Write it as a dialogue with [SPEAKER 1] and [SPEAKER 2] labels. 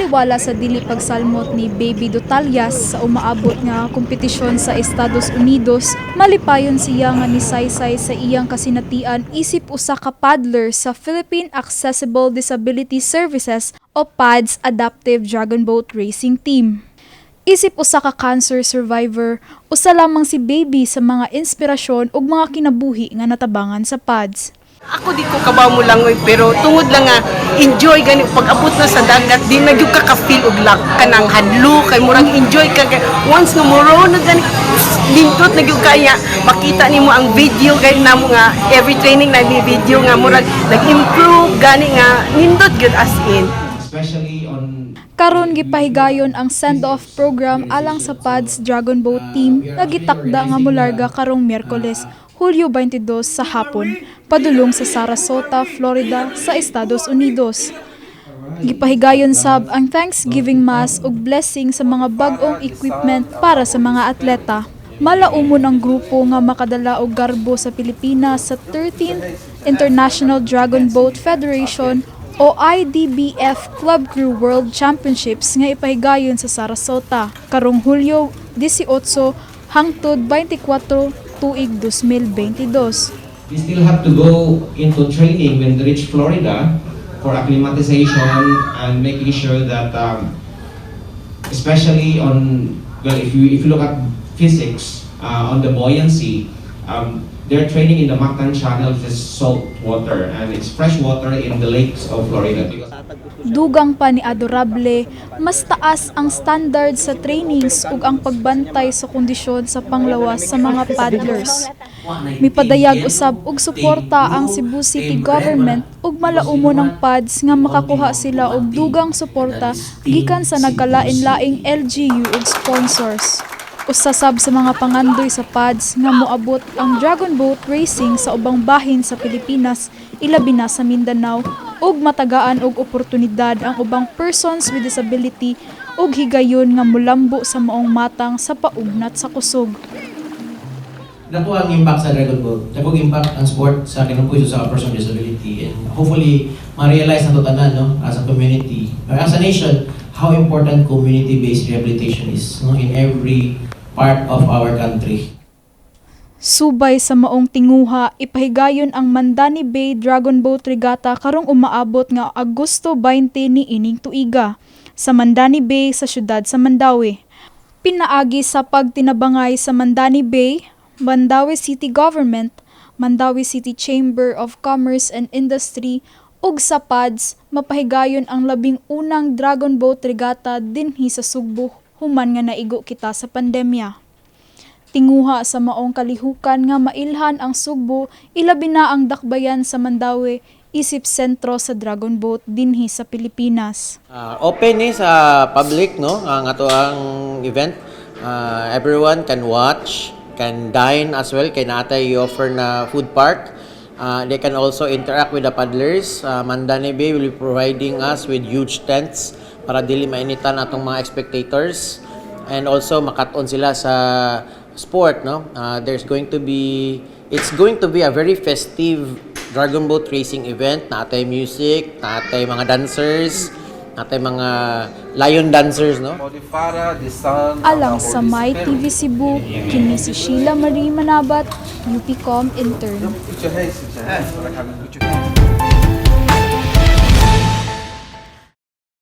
[SPEAKER 1] Baliwala sa dili pagsalmot ni Baby Dutalias sa umaabot nga kompetisyon sa Estados Unidos, malipayon siya nga nisaysay sa iyang kasinatian isip usa ka paddler sa Philippine Accessible Disability Services o PADS Adaptive Dragon Boat Racing Team. Isip usa ka cancer survivor, usa lamang si Baby sa mga inspirasyon ug mga kinabuhi nga natabangan sa PADS.
[SPEAKER 2] Ako di ko kabaw mo langoy, pero tungod lang nga enjoy gani, pag abot na sa dagat, di na gyud ka ka-feel og lak kanang hadlo kay murag enjoy ka kay once nga mo na gani, nindot na gyud kaya makita nimo ang video kay namo nga every training na may video nga murag nag-improve gani nga nindot gyud as in.
[SPEAKER 3] Especially on
[SPEAKER 1] Karon gipahigayon ang send-off program alang sa PADS Dragon Boat Team nga gitakda nga molarga karong Miyerkules, Hulyo 22 sa hapon, padulong sa Sarasota, Florida sa Estados Unidos. Gipahigayon sab ang Thanksgiving Mass ug blessing sa mga bag-ong equipment para sa mga atleta. Malaumon ang grupo nga makadala og garbo sa Pilipinas sa 13th International Dragon Boat Federation o IDBF Club Crew World Championships nga ipahigayon sa Sarasota karong Hulyo 18 hangtod 24 tuig 2022.
[SPEAKER 3] We still have to go into training when they reach Florida for acclimatization and making sure that especially on, well, if you look at physics on the buoyancy, they're training in the Mactan Channel, which is salt water, and it's fresh water in the lakes of Florida because
[SPEAKER 1] Dugang pa ni Adorable, mas taas ang standard sa trainings ug ang pagbantay sa kondisyon sa panglawas sa mga paddlers. Mipadayag usab og suporta ang Cebu City Government ug malaumon ang PADS nga makakuha sila og dugang suporta gikan sa nagkalain-laing LGU ug sponsors. Usa sab sa mga pangandoy sa PADS nga moabot ang Dragon Boat Racing sa ubang bahin sa Pilipinas, ilabi na sa Mindanao, ug matagaan og oportunidad ang ubang persons with disability ug higayon nga mulambo sa maong matang sa paugnat sa kusog.
[SPEAKER 4] Dako ang impact sa Dragon Boat. Dako ang impact ang sport sa kinabuhi sa person with disability and hopefully ma-realize nato tanan, no, as a community or as a nation, how important community-based rehabilitation is, no, in every part of our country.
[SPEAKER 1] Subay sa maong tinguha, ipahigayon ang Mandani Bay Dragon Boat Regatta karong umaabot nga Agosto 20 ni ining tuiga sa Mandani Bay sa syudad sa Mandaue. Pinaagi sa pagtinabangay sa Mandani Bay, Mandaue City Government, Mandaue City Chamber of Commerce and Industry ug sa PADS, mapahigayon ang 11 na Dragon Boat Regatta dinhi sa Sugbo human nga naigo kita sa pandemya. Tinguha sa maong kalihukan nga mailhan ang Sugbo, ilabi na ang dakbayan sa Mandaue isip sentro sa Dragon Boat dinhi sa Pilipinas.
[SPEAKER 5] Open ni sa public, no, ang ato ang event. Everyone can watch, can dine as well kay naa tay offer na food park. They can also interact with the paddlers. Mandani Bay will be providing us with huge tents para dili mainitan atong mga spectators and also makat-on sila sa sport, no. There's going to be it's going to be a very festive Dragon Boat Racing event. Naa tay music, naa tay mga dancers, naa tay mga lion dancers, no.
[SPEAKER 6] For the Father, the Son, and
[SPEAKER 1] Alang
[SPEAKER 6] the
[SPEAKER 1] sa
[SPEAKER 6] Holy
[SPEAKER 1] My
[SPEAKER 6] Spirit.
[SPEAKER 1] TV Cebu, kini si Sheila Marie Manabat, UPCOM intern.
[SPEAKER 6] Put your hands, put your hands. Like, put your hands.